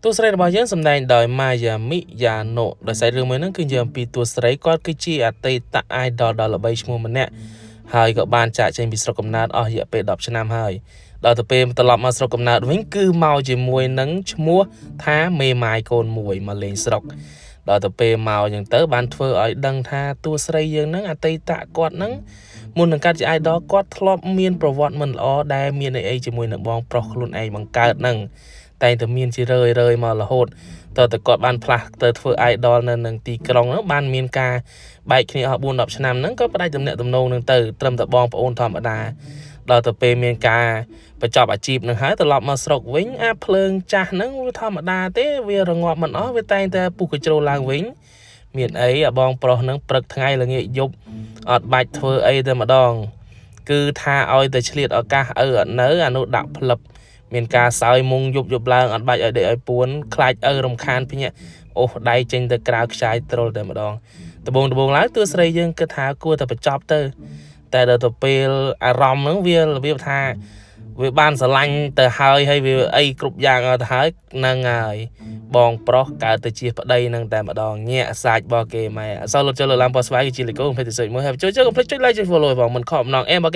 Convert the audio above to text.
តួស្រីរបស់យើងសម្ដែងដោយ Maya Miyano ដោយសាររឿងមួយហ្នឹងគឺយើងអំពីតួស្រីគាត់គឺជាអតីត idol ដ៏ល្បីឈ្មោះម្នាក់ហើយក៏បានចាកចេញពីស្រុកកំណើតអស់រយៈពេល10ឆ្នាំហើយដល់ទៅពេលត្រឡប់មកស្រុកកំណើតវិញគឺមកជាមួយនឹងឈ្មោះថាមេម៉ាយកូនមួយមកលេងស្រុកដល់ទៅពេលមកអញ្ចឹងទៅបានធ្វើឲ្យដឹងថាតួស្រីយើងហ្នឹងអតីតគាត់ហ្នឹងមុននឹងកាត់ជា idol គាត់ធ្លាប់មានប្រវត្តិមិនល្អដែលមានអីៗជាមួយនឹងបងប្រុសខ្លួនឯងបង្កើតហ្នឹងតែងតែមានជារឿយរឿយមករហូតតើតើគាត់បានផ្លាស់ទៅធ្វើ idol នៅនឹងទីក្រុងហ្នឹងបានមានការបែកគ្នាអស់4 10ឆ្នាំហ្នឹងក៏ផ្ដាច់ទំនាក់ទំនងហ្នឹងទៅត្រឹមតែបងប្អូនធម្មតាដល់ទៅពេលមានការបញ្ចប់អាជីពនឹងហើយត្រឡប់មកស្រុកវិញអាភ្លើងចាស់ហ្នឹងវាធម្មតាទេវារងាប់មិនអស់វាតែងតែពុះកញ្ជ្រោលឡើងវិញមានអីអាបងប្រុសហ្នឹងព្រឹកថ្ងៃល្ងាចយប់អត់បាច់ធ្វើអីតែម្ដង គឺថាឲ្យតែឆ្លៀតឱកាសឪអត់នៅអានោះដាក់ផ្លឹបមានការសោយមុងយប់យប់ឡើងអត់បាច់ឲ្យដេកឲ្យពួនខ្លាចឪរំខានភ្ញាក់អូសដៃចេញទៅក្រៅខ្ចាយត្រុលតែម្ដងដបងដបងឡើងទោះស្រីយើងគិតថាគួរតែបញ្ចប់ទៅតែដល់ទៅពេលអារម្មណ៍ហ្នឹងវារបៀបថាវាបានស្រឡាញ់ទៅហើយហើយវាអីគ្រប់យ៉ាងអស់ទៅហើយហ្នឹងហើយបងប្រុសកើតទៅជាប្តីហ្នឹងតែម្ដងញាក់សាច់របស់គេម៉ែអសលលុតចុះលើឡាំពណ៌ស្វាយគឺជាលីកូកុំភ្លេចទៅ search មើលហើយជួយចុចកុំភ្លេចចុច like ចុច follow ផងមិនខកអំណងអេរបស់គេ។